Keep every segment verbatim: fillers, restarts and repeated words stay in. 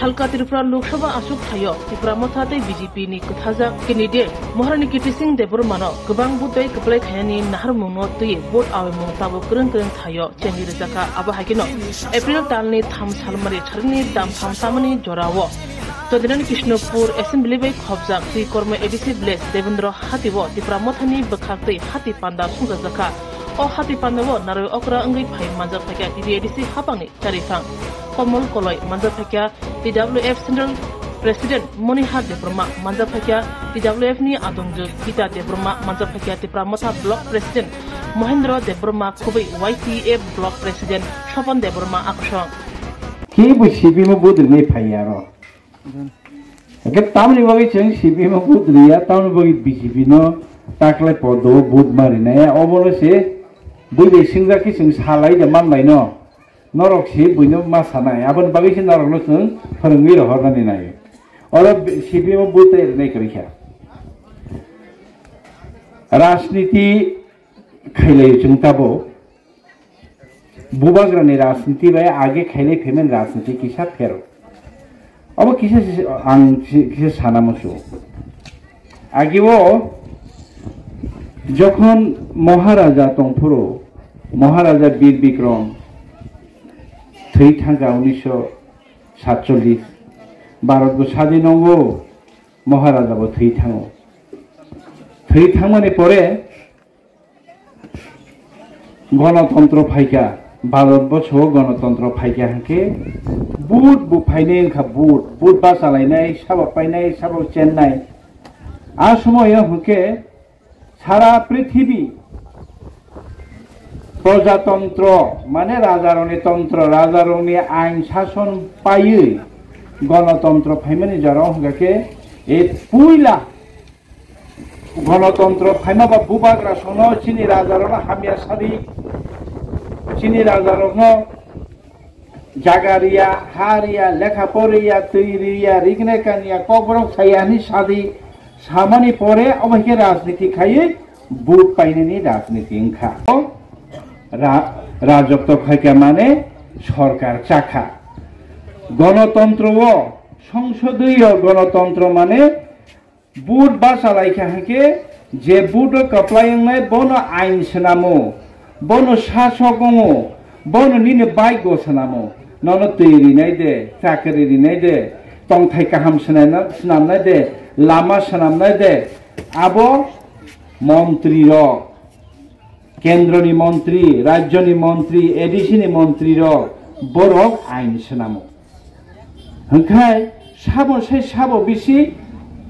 Salka Tripura Lok Sabha aswk thaio Tipra Motha tei B J P ni kwthajak candidate Maharani Kirti Singh Debbarma no kwbang vote bai kwplai khainani naharmung no twiwi vote awaimung tabuk kwrwng kwrwng thaio chengwi rwjakha. Abo hai kheno April talni tham salmari tharini damtham tamani jorao Todinani Krishnapur Assembly bai khopjak twi kormo A D C village Devendra Hati o Tipra Mothani bwkhak twi hati panda songjakjakha. O hati pandao narwi okra wngwi phai manjak phaikha T T A D C hapangni Chariphang Komol Koloi, manjak phaikha T W F Central President Monihar Debbarma, manjak phaikha T W F ni adongjwk Gita Debbarma, manjak phaikha Tipra Motha Block President Mohendro Debbarma, khubui Y C A Block President Sopon Debbarma aksong. Kebo C P M o vote rwnai phaiya aro. Hwnkhe tamoni bagwi chwng C P M o vote rwya, tamoni bagwi B J P no taklai podo o vote ma rwnai. Obono se bui bai swngjak khe chwng salai da manlai no. Norok se buino ma sanai, aboni bagwi se norokno chwng phwrwngwi rohornani nai. Oro C P M o bwtwi rwnai kwrwi kha. Rajniti khailaio chwng tabuk. Bubagrani rajniti bai age khailai phaimani rajniti kisa phero. Abo kisa si-, ang si-, kisa sana muchungo. Ageo jokhon Maharaja tongphuru, Maharaja Bir Bikrom thwi thangkha unisho satchollis, Bharat bo sadin wngo, Maharaja bo thwi thango. Thwi thangmani pore Gonotontro phaikha, Bharat borsho o gonotontro phaikha hwnkhe vote bo phainai wngkha, vote, vote bachalainai, sabo painai, sabo chennai. A somoyo hwnkhe sara prithibi projatontro, mane rajarokni tontro, rajarokni ain sason paiwi gonotontro phaimani jorao hwnkha khe e puila Gonotontro phaima ba bubagra sono chini rajarokno hamya sadi, chini rajarokno jaga riya, ha riya, lekha poriya, twi riya, rignai kaniya, kokborok saya hwnwi sadi, samani pore obo khe rajniti khaiwi vote painani rajniti wngkha. Ra-, rajotto khaikha mane sorkar chakha. Gonotontro o, songsodiyo gonotontro mane Vote bachalaikha hwnkhe je vote o kwplai wngnai bono ain swnamo, bono sasok wngo, bono nini baigo swnamo, nono twi rinai de, chakri rinai de, tongthai kaham swnamnai de, lama swnamnai de, abo montri rok. Kendroni montri, rajyoni montri, A D C ni montri rok, borok ain swnamo. Hwnkhe sabo sai sabo bisi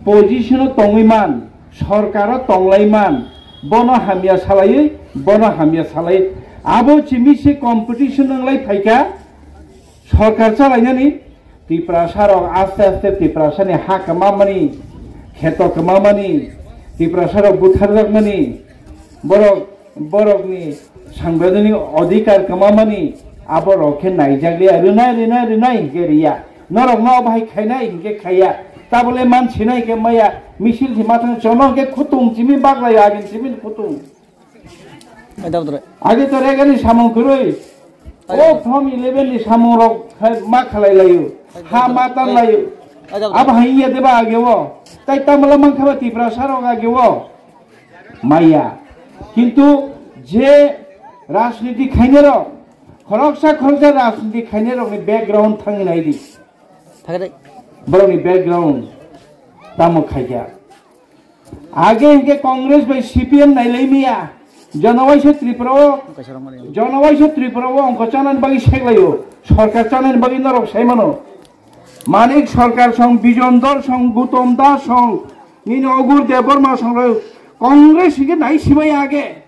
position o tongwi man, sorkar o tonglai man, bono hamya salaiwi, bono hamya salai. Abo chimi se competition wnglai phaikha, Sorkar chalainani Tiprasa rok aste aste Tiprasa ni ha kwmamani, kheto kwmamani, Tiprasa rok butharjakmani, borok, borokni sangbidhanik odhikar kwmamani, abo rok khe naijakliya, rwnai, rwnai, rwnai hinkhe riya. Norok no bahai khainai hinkhe khaiya. Tabole man sinai khe maya, misil si mathang chono hinkhe khutung chimi baglai, agin chimi khutung. Age to regani samung kwrwi. O form eleven ni samung rok ma khalai laio. Ha ma tan laio. Abo hai iya deba age o. Tai tamala mankha ba Tiprasa rok age o. Maya. Kintu je rajniti khainai rok, khoroksa khoroksa rajniti khainai rok ni background thangwi nai di. Borok ni background tamo khaikha. Age hinkhe Congress bai C P M nailai miya. Jonowaisa Tripura o, Jonowaisa Tripura o ongkho chanani bagwi seklaio. Sorkar chanani bagwi norok sai mano. Manik Sorkar song, Bijon Dol song, Gutom Das song, nini Ogur Debbarma song rok Congress hinkhe nai simai age.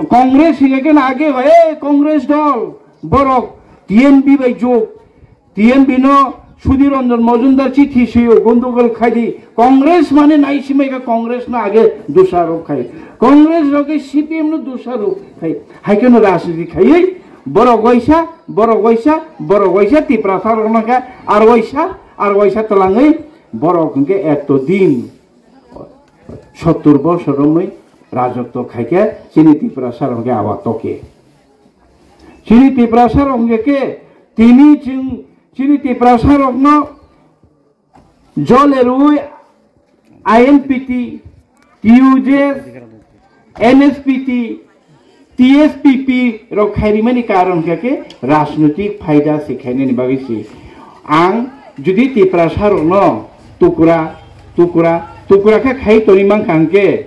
Congress hinkhe khe na age, "Hey, Congress dol, borok T N B bai jok, T N B no Sudhir Ranjan Majumdar chithi suyo, gondogol khai di." Congress mane nai simai kha Congress no age dosarop khai. Congress rok khe C P M no dosarop khai. Hai kheno rajniti khaiwi borok waisa, borok waisa, borok waisa Tiprasa rok no khe ar waisa, ar waisa twlangwi borok hinkhe etto din. Sottur bosor romwi rajotto khaikhe chini Tiprasa rok hwnkhe awa toke. Chini Tiprasa rok hwnkhe khe tini chwng Chini Tiprasa rokno jole rwi I N P T, T U J, N S P T, T S P P rok khairimani karon khe khe rajnotik phaida se khainani bagwi se. Ang jodi Tiprasa rokno tukra, tukra, tukra khe khai toni mankha hwnkhe,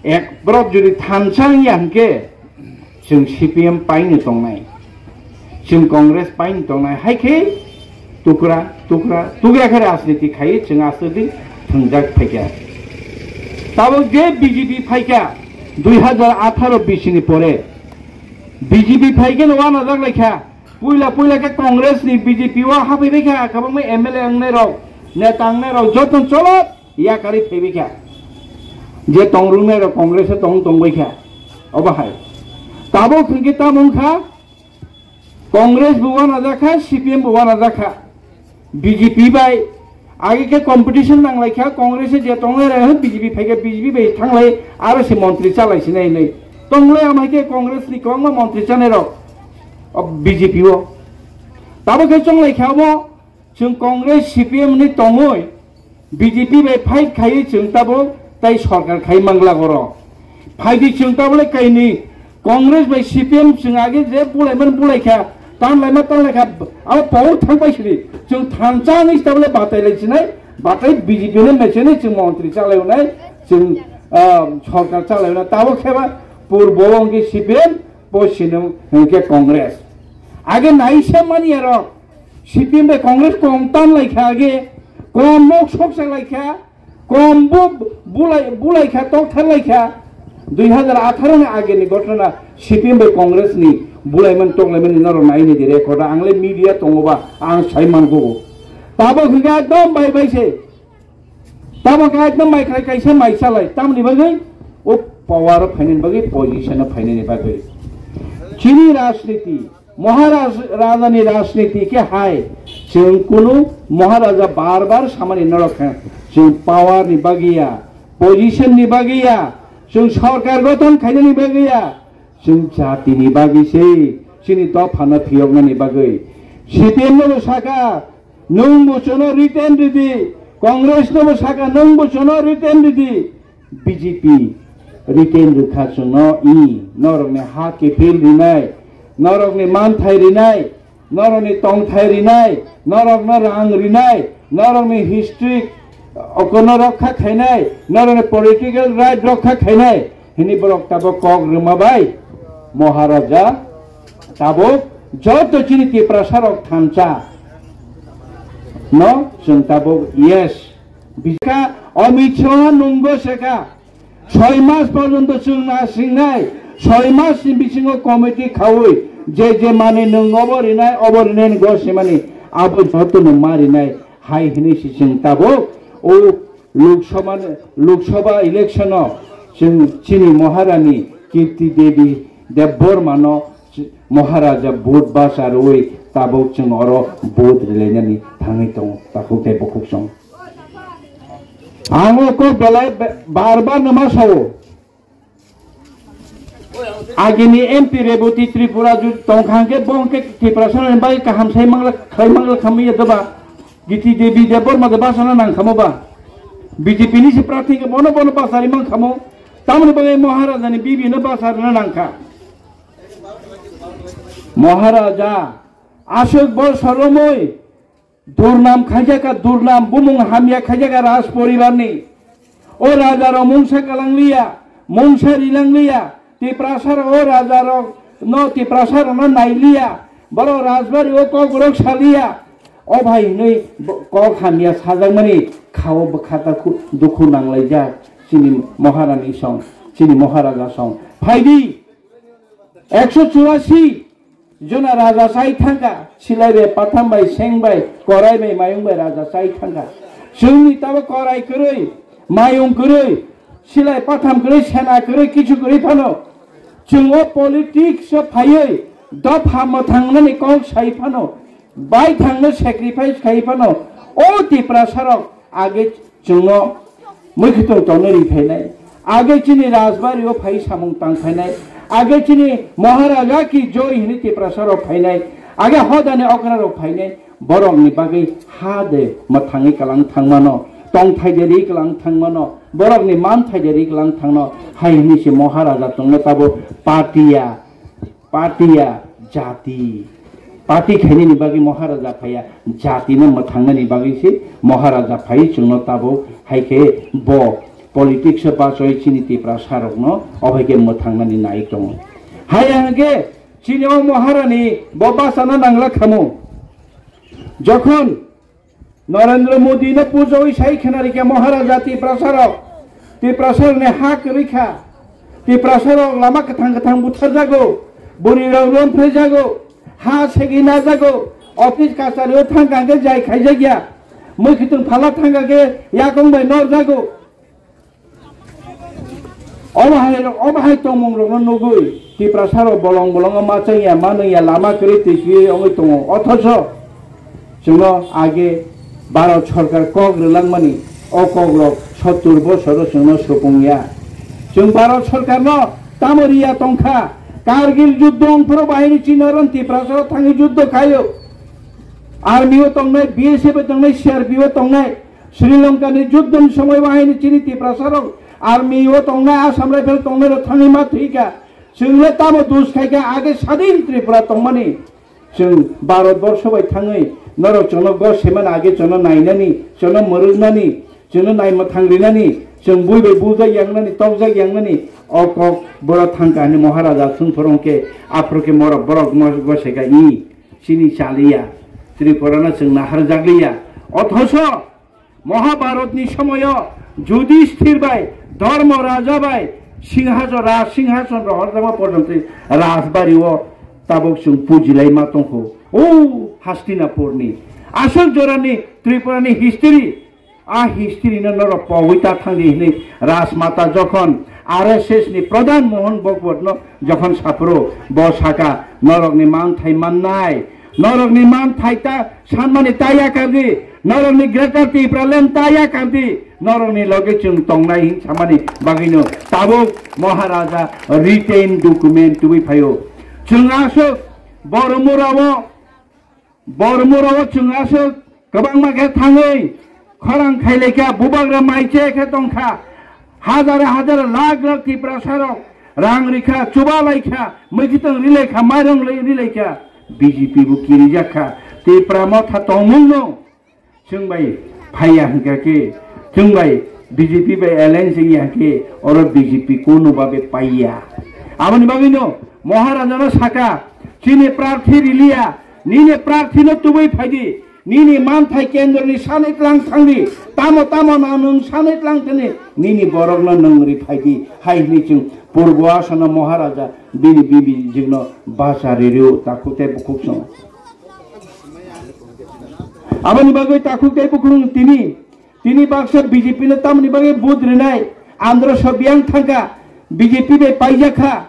ek borok jodi thansa wngya hwnkhe, chwng C P M paino tongnai, chwng Congress paino tongnai, hai khe tukra, tukra, tukra khe rajniti khai chwng aswk di thwngjak phaikha. Tabuk je B J P phaikha dui hazar atharo bisi ni pore, B J P phaikhe no wanajak laikha, puila puila khe Congress ni B J P o haphaibaikha, kwbangma M L A wngnai rok, neta wngnai rok joto cholo yakarwi phaibaikha. Je tongrwngnai rok Congress o tong tongbaikha, obo hai. Tabuk hwnkhe tamo wngkha, Congress bo wanajakha, C P M bo wanajakha. B J P bai age khe competition nanglaikha, Congress je tongnai rok B J P phaikha, B J P bai thanglai aro se montri chalai sinai hinwi. Tonglai amai khe Congress ni kwbangma montri chanai rok o B J P o. Tabuk khe chonglaikha obo, chwng Congress C P M ni tongwi B J P bai fight khaiwi chwng tabuk tai sorkar khai mangla oro. Phaidi chwng tabuk le kaini Congress bai C P M chwng age je bulaimani bulaikha, tanlaima tanlaikha, abo power thangbai sidi. Chwng thansa ni tabuk le batai lai sinai, batai B J P ni mecheni chwng montri chalai unai, chwng, ah, sorkar chalai unai. Tabuk kheba purbo wngkhe C P M, poschino hwnkhe Congress. Age naisa mani aro C P M bai Congress kom tan laikha age, kom nok sok sa laikha, kom bu bulai, bulaikha, tokthar laikha. Dui hazar atharo ni age ni ghotona C P M bai Congress ni bulaiman toklaiman ni norok nai ni di record ang le media tongo ba ang sai man go. Tabuk hwnkhe ekdom bai bai se. Tabuk ekdom bai khai kaisa mai salai. Tamni bagwi o power o phainani bagwi, position o phainani bagwi. Chini rajniti Maharaj, raja ni rajniti khe hai, chwng kunu Maharaja bar bar samani norok kha, chwng power ni bagwi ya, position ni bagwi ya, chwng sorkar gothon khainani bagwi ya, chwng jati ni bagwi se, chini dopha no phiyoknani bagwi. C P M no bo saka, nwng bo chwngno written ridi, Congress no bo saka, nwng bo chwngno written ridi. B J P written rwkha chwngno, i norokni ha kiphil rinai, norokni manthai rinai, norokni tongthai rinai, norokno rang rinai, norokni history okono rokha khainai, norokni political right rokha khainai hini borok tabuk kok rwma bai Maharaja tabuk joto chini Tiprasa rok thansa no chwng tabuk yes. Bika Amit Shah nungbo seka, soi mas porjonto chwng nasingnai, soi mas ni bisingo committee khaui je je mani nwng obo rinai, obo rinai ni gosimani abo joto no ma rinai hai hinwi si chwng tabuk o Lok Sabha, Lok Sabha election o chwng chini Maharani Kirti Devi Debbarma no Maharaja vote basa rwui tabuk chwng oro vote rwlainani thangwi tongo takhuk tei bukhuk song. Ang o kok belai be-, bar bar no ma sao. Agini M P Reboti Tripura ju tongkha hwnkhe bo hwnkhe Tiprasa ni bai kaham sai mangla, khlai mangla khamwi ya doba. Kirti Devi Debbarma de basa na nang khamo ba. B J P ni se prarthi hwnkhe bono bono basa ri mang khamo. Tamoni bagwi Maharaja ni bibi no basa rwna nang kha. Maharaja, aswk bosor romwi durnam khaijaka, durnam bumung hamya khaijaka raj poribar ni. O raja rok mungsa kalang liya, mungsa rilang liya, Tiprasa rok o raja rok no Tiprasa rok no nai liya, borok rajbari o kok borok sa liya. O bhai hinwi bo-, kok hamya sajakmani khao bwkha ta khu-, dukhu nanglaijak chini Maharani song, chini Maharaja song. Phaidi, ekso churasi jona raja chai thangkha, silai bai, patham bai, seng bai, korai bai, mayung bai raja chai thangkha. Chwngni tabo korai kwrwi, mayung kwrwi, silai patham kwrwi, sena kwrwi, kichu kwrwi phano. Chwng o politics o phaiwi dopha mwthangnani kok sai phano, bai thangno sacrifice khai phano, o Tiprasa rok age chwngno mwkhwtwng tongnai ri phainai, age chini rajbari o phai samung tang phainai, age chini Maharaja ki joy hini Tiprasa rok phainai, age hodani okra rok phainai, Borokni bagwi ha de mwthangwi kwlang thangmano, tongthai de ri kwlang thangmano, borokni manthai de ri kwlang thangno, hai hwnwi se Maharaja tongno tabo patiya, patiya jati. Pati khainani bagwi Maharaja phaiya, jatino mwthangnani bagwi se Maharaja phai chwngno tabo hai khe bo politics o bachoi chini Tiprasa rokno obo hai khe mwthangnani nai tongo. Hai hwnkhe chini o Maharani bo bachana nangla khamu. Jokhon Narendra Modi no pujowi sai khena rikha Maharaja Tiprasa rok, Tiprasa rokni ha kwrwi kha, Tiprasa rok lama kwthang kwthang butharjago, bwrwi rok romphrejago, ha segwi najago, office kachari o thangkha hwnkhe jai khaijakya, mui khitung phala thangkha khe yakung bai norjago. Obo hai, obo hai tongmung rokno nugwi Tiprasa rok bolong bolongo ma chengya, ma nungya, lama kwrwi twi kwrwi wngwi tongo. Othocho chwngno age Bharat sorkar kok rwlangmani, o kok rok sottur bosoro chwngno supungya. Chwng Bharat sorkarno tamo riya tongkha? Kargil juddho wngphuru bahini chini oro Tiprasa o thangwi juddho khaio. Army o tongnai, B S F o tongnai, C R P F o tongnai, Sri Lanka ni juddho ni somoi bahini chini Tiprasa rok army o tongnai, Assam Rifle tongnai rok thangwi ma thwikha. Chwng le tamo dus khaikha, age sadin Tripura tongmani. Chwng Bharat borsho bai thangwi norok chwngno gos semani age chwngno nainani, chwngno mwrwknani, chwngno naimwthang rinani, chwng bui bai bujak yangnani, tokjak yangnani, o kok boro thangkha hwnwi Maharaja thwngphuru hwnkhe aphuru khe morok borok mo-, goseka i. Chini chaliya, Tripurano chwng naharjakliya. Othocho Mahabharatni somoyo Judisthir bai, Dharma Raja bai, singhason, Raj singhason rohorjakma porjonto Rajbari o tabuk chwng pujilai ma tongkho. O Hastinapurni aswk jorani Tripurani history. A history no norok pogwi ta thangdi hwnwi Rajmata jokhon R S S ni Pradhan Mohan Bhagwat no jokhon saphuru bo saka, "Norokni manthai mannai, norokni manthai ta sanmani ta yakardi, norokni Greater Tipraland ta yakardi, norokni loge chwng tongnai," hin samani bagwino tabuk Maharaja written document tubui phaio. Chwng aswk Boromurao Boromurao chwng aswk kwbangma khe thangwi khorang khailaikha, bubagra mai che khe tongkha, hajar hajar lakh lakh Tiprasarok rang rikha, chuba laikha, mwkhitwng rilaikha, mairung lai rilaikha, B J P bo kirijakha. Tipra Motha tongmungno chwng bai phaiya hwnkha khe, chwng bai B J P bai alliance wngya khe oro B J P kunu babe paiya. Aboni bagwino Maharajano saka, "Chini prarthi riliya, nini prarthino tubui phaidi, nini manthai kendroni sanwi tlang thangdi, tamo tamo na nwng sanwi tlang thani, nini borokno nwng ri phaidi," hai hwnwi chwng Purbo Asano Maharaja bini bibijwkno bacha ririo takhuk tei bukhuk swngo. Aboni bagwi takhuk tei bukhuk tini, tini baksa B J P no tamoni bagwi vote rinai, andro so biyang thangkha, B J P bai paijakha.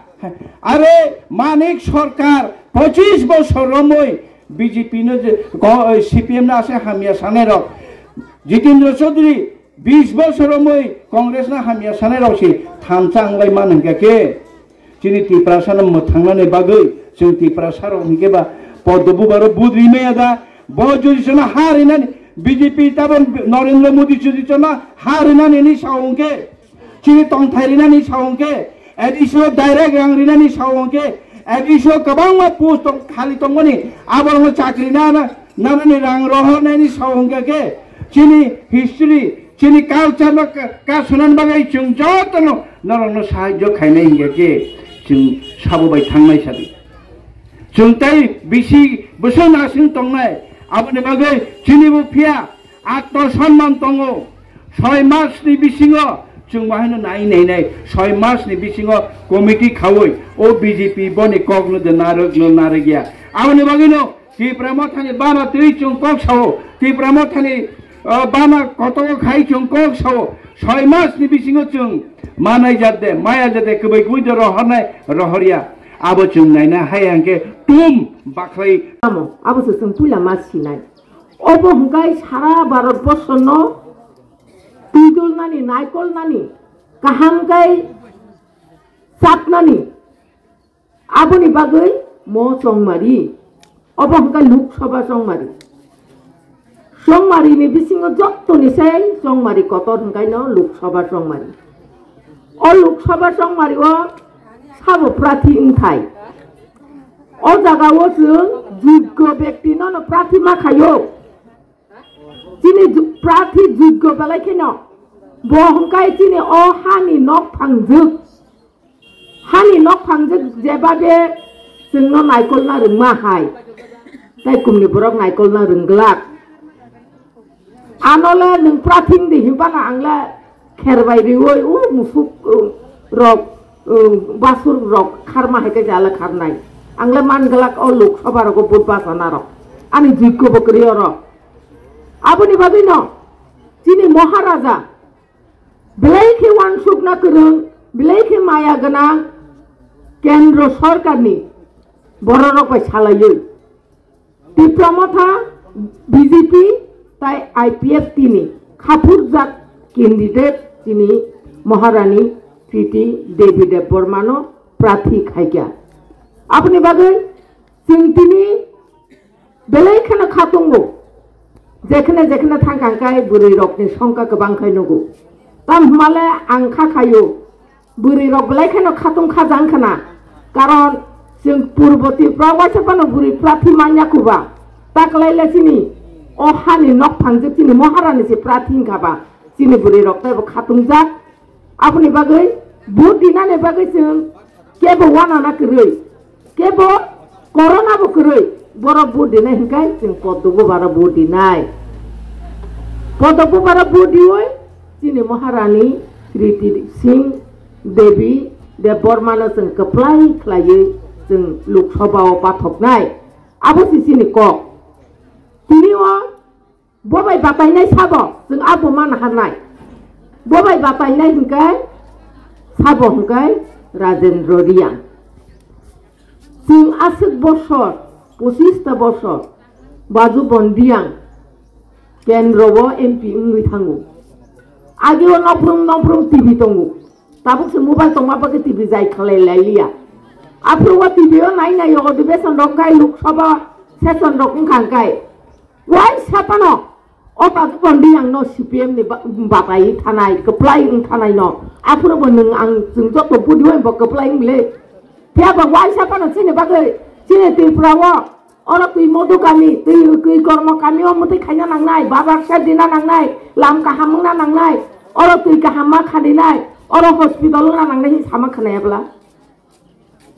Are Manik Sarkar pochis bosor romwi B J P no je, ko-, C P M no ase hamya sanai rok. Jitendra Chaudhary bis bosor romwi Congress no hamya sanai rok se thansa wnglai man hwnkha khe. Chini Tiprasano mwthangnani bagwi chwng Tiprasarok hinkhe ba Poddo Bubaro vote rimaya da, bo jodi chwngno ha rinani, B J P tabon Narendra Modi jodi chwngno ha rinani hwnwi sao hwnkhe, chini tongthai rinani sao hwnkhe, A D C o direct rang rinani sao hwnkhe, A D C o kwbangma post tong, khali tongmani, aborokno chakri na, na, nanani rang rohornani sao hwnkhe khe, chini history, chini culture no ka-, kasunani bagwi chwng jotono norokno sahajyo khainai hingkha khe chwng sabo bai thangnai sadi. Chwng tei bisi bwswk nasing tongnai, aboni bagwi chini bo phiya atma sanman tongo. Soi mas ni bisingo chwng bahaino nai nai nai, soi mas ni bisingo committee khaui o B J P boni kokno de narwk no narwk ya. Aboni bagwino Tipra Mothani bana twi chwng kok sao, Tipra Mothani, o, bana kotogo khai chwng kok sao, soi mas ni bisingo chwng manai jat de, maya jat de, kwbai kwbai de rohornai, rohorya. Abo chwng naina hai hwnkhe tum bakhlai. Tamo, abo se chwng puila ma sinai. Obo hwnkhe sara Bharat borsho no twi dolnani, naikolnani, kaham khe chatnani. Aboni bagwi mo chongmari, obo hwnkha Lok Sabha chongmari. Chongmari ni bisingo jottoni sei chongmari kotor hwnkhaino Lok Sabha chongmari. O Lok Sabha chongmari o sabo prathi wngthai. O jaga o chwng joggo bekti no no prathi ma khaio. Chini ju-, prathi joggo belai kheno bo hwnkhe chini o hani nok phangjwk. Hani nok phangjwk jebabe chwngno naikolna rwngma hai. Tai kumni borok naikolna rwngglak. Anole nwng prathing di himbana angle kher bai riwi u musuk, uh, rok, uh, basur rok kharma hai khe jala kharnai. Angle man glak o Lok Sabha rogo vote bachana rok. Ani jikko bo kwrwi oro. Aboni bagwi no chini Maharaja belai khe wansukna kwrwng, belai khe maya gwnang kendro sorkarni bororok bai salaiwi. Tipra Motha B J P tai I P F T ni khaphurjak candidate chini Maharani Kriti Devi Debbarmano prathi khaikha. Aboni bagwi chwng tini belai kheno kha tongo. Jekhne jekhne thangkha hwnkhe bwrwi rokni songkha kwbang khai nugo. Tam hwnmale ang kha khaio. Bwrwi rok belai kheno khatung khajang khna. Karon chwng Purbo Tripura waisa phano bwrwi prathi manya kuba. Taklaile chini o hani nok phangjak chini Maharani se prathi wngkha ba. Chini bwrwi rok taibo khatungjak. Aboni bagwi vote dinani bagwi chwng kebo wanana kwrwi. Kebo corona bo kwrwi, borok vote dinai hwnkhe chwng Poddo Bubaro vote dinai. Poddo Bubaro vote diwi chini Maharani Kriti Singh Devi Debbarmano chwng kwplai khlaiwi chwng Lok Sabha o pathoknai. Abo se chini kok. Tini o Bo bai batainai sabo, chwng abo ma naharnai. Bo bai batainai hwnkhe sabo hwnkhe Rajendra Reang. Chwng aswk bosor, pochista bosor, Baju Bon Reang kendro o M P wngwi thango. Ageo nokhrung nokhrung T V tongo. Tabuk se mobile tongma bagwi T V jai khlai lai liya. Aphuru o T V o nai nai o adhibeson rok khai Lok Sabha session rok wngkha hwnkhe. Waisa phano o Baju Bon Reang no C P M ni ba-, batai thanai, kwplai wng thanai no. Aphuru bo nwng ang chwng joto budi bai bo kwplai wng le. Phiya bo waisa phano chini bagwi chini Tripura o oro twi modu kami, twi, twi kormo kami o mwtwi khaina nangnai, bazar shed dina nangnai, lam kaham wngna nangnai, oro twi kaham ma khaninai, oro hospital wngna nangnai hin sama khwnaya bwla.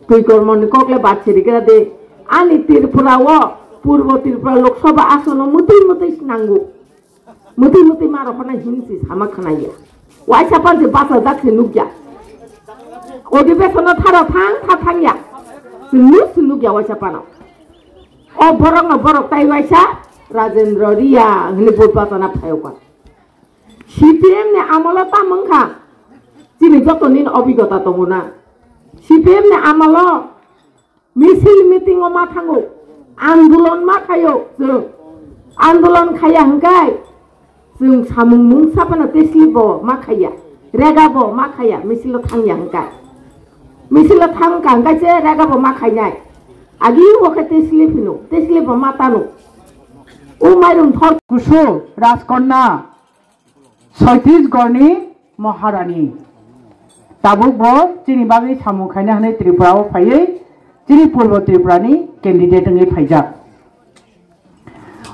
Twi kormo ni kok le bad siri kira de. Ani Tripura o, Purbo Tripura Lok Sabha asono mwtwi mwtwi nango. Mwtwi mwtwi ma rohornai hin si sama khwnaya. Waisa pan se basa jak se nukya. Odhibesono tharo thang tha thangya. Se nuk se nukya waisa pano. O borok no borok tai waisa Rajendra Reang hwnwi vote bachana phaio ka. C P M ni amolo tamo wngkha, chini joto nini obigota tongo na. C P M ni amolo misil meeting o ma thango, andolon ma khaio chwng. Andolon khaiya hwnkhe chwng samung mungsa phano tesli bo ma khaiya, rega bo ma khaiya, misil o thangya hwnkhe. Misil o thang wngkha hwnkhe se rega bo ma khainai. Agi o khe tesli phino, tesli bo ma tano. O mairum thor kusu Rajkonna. Chhattisgarh ni Maharani. Tabuk bo chini bagwi samung khaina hwnwi Tripura o phaiwi chini Purbo Tripura ni candidate wngwi phaijak.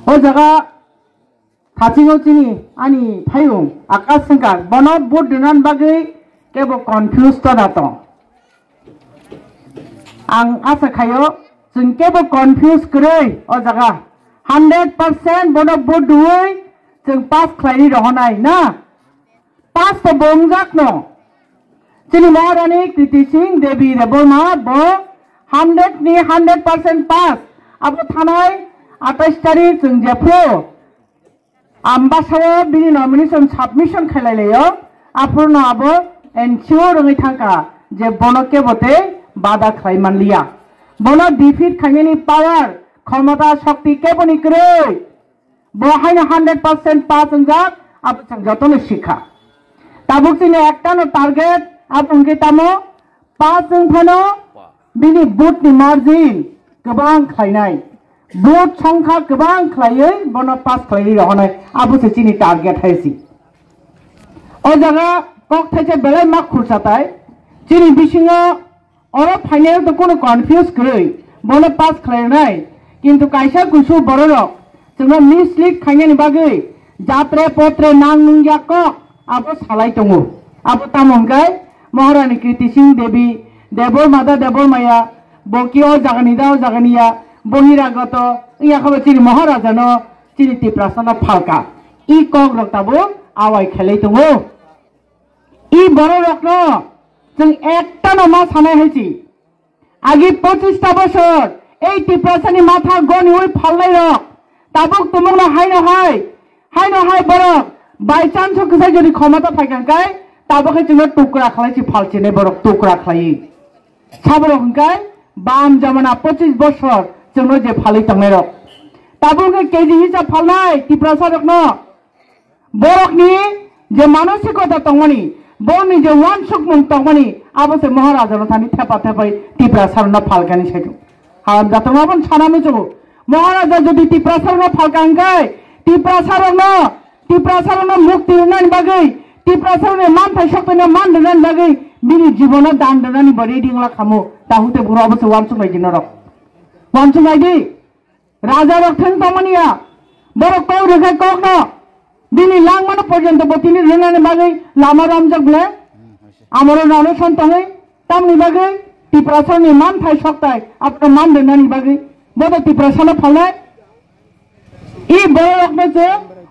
O jaga thachingo chini ani phayung Akash Singkar bono vote rinani bagwi kebo confuse tona tong. Ang asa khaio, chwng kebo confuse kwrwi o jaga. Hundred percent bono vote rwui chwng pass khlaini rohonai na? Pass to bo wngjak no. Chini Maharani Kriti Singh Devi Debbarma bo hundred ni hundred percent pass. Abo thanai atais tarik chwng jephru Ambasao bini nomination submission khailailaio, aphuru no abo ensure wngwi thangkha je bono kebo tei bada khlai manliya. Bono defeat khainani power, khomota, shokti keboni kwrwi. Bo haino hundred percent pass wngjak, abo chwng jotono sikha. Tabuk chini ekta no target, abo wngkhe tamo pass wng phano bini vote ni margin kwbang khlainai. Vote songkha kwbang khlaiwi bono pass khlaiwi rohonai, abo se chini target hai si. O jaga kok thaisa belai ma khursa tai, chini bisingo oro phainai to kono confuse kwrwi bono pass khlainai, kintu kaisa kusu bororok chwngno mislead khainani bagwi jatre potre nang nungya kok abo salai tongo. Abo tamo hwnkhe Maharani Kriti Singh Devi, Debor Mada Debor Maya, bo ki o jagani da o jagani ya, Bohiragoto, iya khe bo chini Maharajano, chini Tiprasano phalka. I kokrok tabuk awai khelai tongo. I bororokno chwng ektano ma sanai hai si. Agi pochista bosor ei Tiprasani matha goniwi phalnairok tabuk tumungno haino hai, haino hai borok by chance o kisa jodi khomota phaikha hwnkhe tabuk khe chwngno tukra khlai si phalchinai borok tukra khlaiwi. Saborok hwnkhe bam jamana pochis bosor chwngno je phalwi tongnairok. Tabuk hwnkhe K G hisab phalnai Tiprasarokno borokni je manosikota tongmani, borokni je uansukmung tongmani, abo se Maharajano thani thepa thepai Tiprasarokno phalkani saichung. Haram jatokno aboni sana muchungo. Maharaja jodi Tiprasarokno phalka hwnkhe, Tiprasarokno, Tiprasarokno mukti rwnani bagwi, Tiprasarokni manthai soktoino man rwnani bagwi, bini jibono dan rwnani bo ready wngla khamu. Tahuk tei buro abo se uansuk lai di norok. Uansuk lai di. Raja rok thang tongmani ya. Borok kok rwkha kokno. Bini langmano porjonto bo tini rwnani bagwi lama romjak ble. Amoro nano son tongwi. Tamni bagwi Tiprasani manthai soktai. Apno man rwnani bagwi. Bodo Tiprasano phalnai. I bororokno je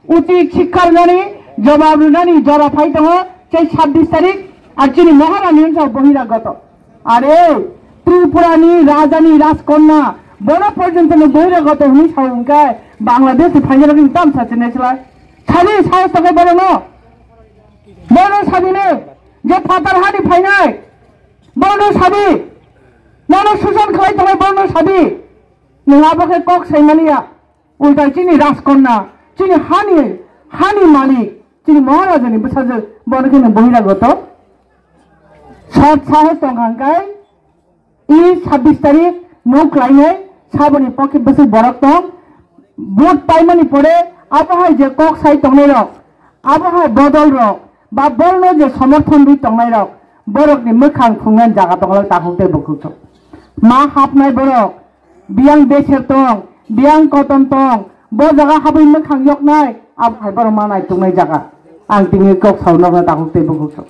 uchik sikha rwnani, jobab rwnani jora phai tongo, tei sabbish tarik, ar chini Maharani wngkha Bohiragoto. Are, Tripurani rajani rajkonna, bono porjonto no Bohiragoto hwnwi sao hwnkhe, Bangladesh ni phainai rokni tamsa chinai sla. Sadi sao tongkhe bono no. Bono sadi ne, je phatar hani phainai, bono sadi, nono susan khlai tongnai bono sadi. Nwng abo khe kok saimani ya. Ulta chini rajkonna, chini hani, hani malik, chini Maharajani bwsajwk, bono khe nwng Bohiragoto. Sat sahos tong hang kai, i sabbish tarik nuk lainai, saboni pokhe bwswk borok tong, vote paimani pore, abo hai je kok sai tongnai rok, abo hai bodol rok, ba bolno je somorthon rwi tongnai rok, borokni mwkhang phungnani jaga tongo takhuk tei bukhuk sok. Ma hapnai borok, biyang beser tong, biyang koton tong, bo jaga habwi mwkhang yoknai, abo hai borok ma naituknai jaga. Ang tini kok sao nokna takhuk tei bukhuk sok.